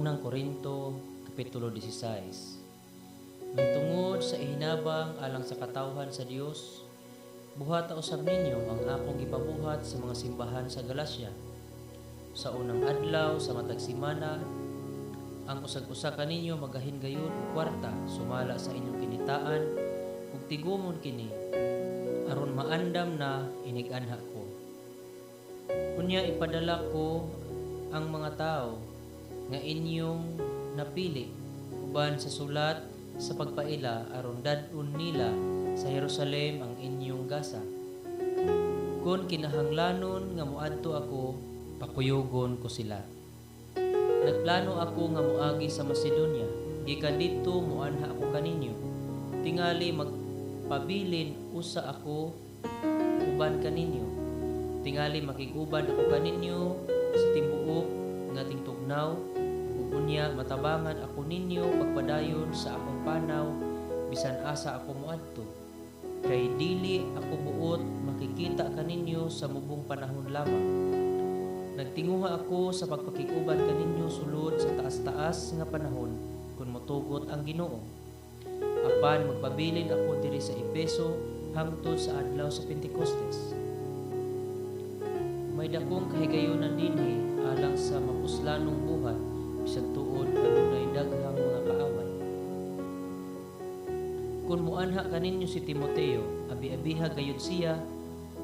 Unang Korinto, Kapitulo 16. Mahitungod sa ihinabang alang sa katawhan sa Dios, buhata usab ninyo ang akong gipabuhat sa mga simbahan sa Galacia. Sa unang adlaw sa matag semana, ang usag-usa kaninyo magahin gayud og kwarta sumala sa inyong kinitaan ug tigumon kini aron maandam na inig-anha ko. Unya ipadala ko ang mga tawo nga inyong napili uban sa sulat sa pagpaila aron dad-on nila sa Jerusalem ang inyong gasa. Kon kinahanglanon nga moadto ako, pakuyugon ko sila. Nagplano ako nga moagi sa Macedonia, gikan didto moanha ako kaninyo. Tingali magpabilin usa ako uban kaninyo. Tingali makig-uban ako kaninyo sa tibuok nga tingtugnaw ug unya matabangan ako ninyo pagpadayon sa akong panaw bisan asa ako moadto. Kay dili ako buot makikita kaninyo sa mubong panahon lamang. Nagtinguha ako sa pagpakig-uban kaninyo sulod sa taas-taas nga panahon kung motugot ang Ginoo. Apan magpabilin ako diri sa Efeso hangtod sa adlaw sa Pentecostes. May dakong kahigayunan dinhi alang sa mapuslanong buhat bisan tuod adunay daghang mga kaaway. Kun moanha kaninyo si Timoteo, abi-abiha gayud siya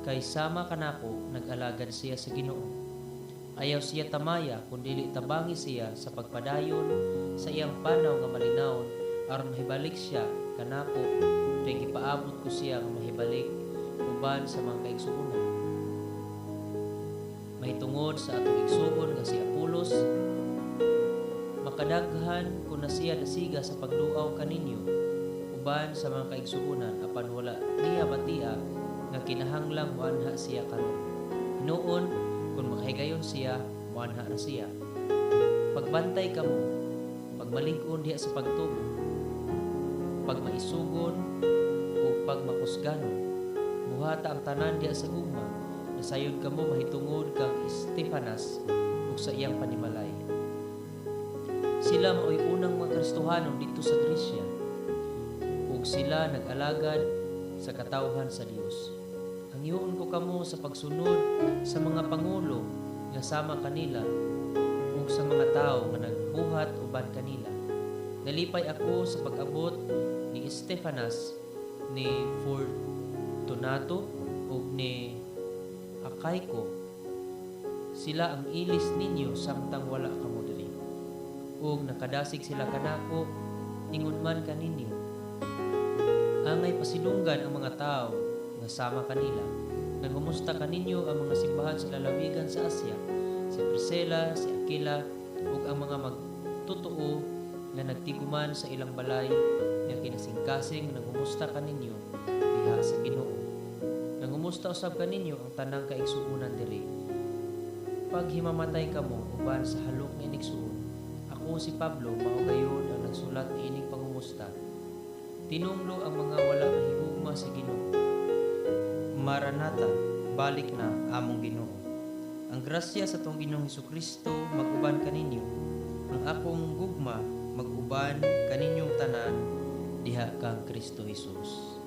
kay sama kanako nag-alagad siya sa Ginoo. Ayaw siya tamaya kun dili tabangi siya sa pagpadayon sa iyang panaw nga malinawon aron mahibalik siya kanako kay gipaabot ko siya nga mahibalik uban sa mga kaigsuonan. Mahitungod sa atong igsuon nga si Apolos, makadaghan ko na siya dasiga sa pagduaw kaninyo uban sa mga kaigsuonan, apan wala niya batia nga kinahanglang moanha siya karon. Hinuon kun makahigayon siya, moanha ra siya. Pagbantay kamo, pagmalig-on diha sa pagtuo, pagmaisugon ug pagmakusganon. Buhata ang tanan diha sa gugma. Nasayod kamo mahitungod kang Estefanas ug sa iyang panimalay. Sila mao'y unang mga Kristohanon didto sa Gresya ug sila nag-alagad sa katawhan sa Dios. Hangyoon ko kamo sa pagsunod sa mga pangulo nga sama kanila ug sa mga tawo nga nagbuhat uban kanila. Nalipay ako sa pag-abot ni Estefanas, ni Fortunato ug ni Acaiko. Sila ang ilis ninyo samtang wala kamo diri. Ug nakadasig sila kanako ingon man kaninyo. Angay pasidunggan ang mga tawo nga sama kanila. Nangumusta kaninyo ang mga simbahan sa lalawigan sa Asia, si Priscilla, si Aquila ug ang mga magtotoo nga nagtiguman sa ilang balay nga kinasingkasing nangumusta kaninyo diha sa Ginoo. Nangumusta usab kaninyo ang tanang kaigsuonan diri. Paghimamatay kamo uban sa halok nga inigsuon. Ako si Pablo mao gayud ang nagsulat niining pangumusta. Tinunglo ang mga wala mahigugma sa Ginoo. Maranatha, balik na among Ginoo. Ang grasya sa atong Ginoong Hesukristo mag-uban kaninyo. Ang akong gugma mag-uban kaninyong tanan diha kang Kristo Jesus.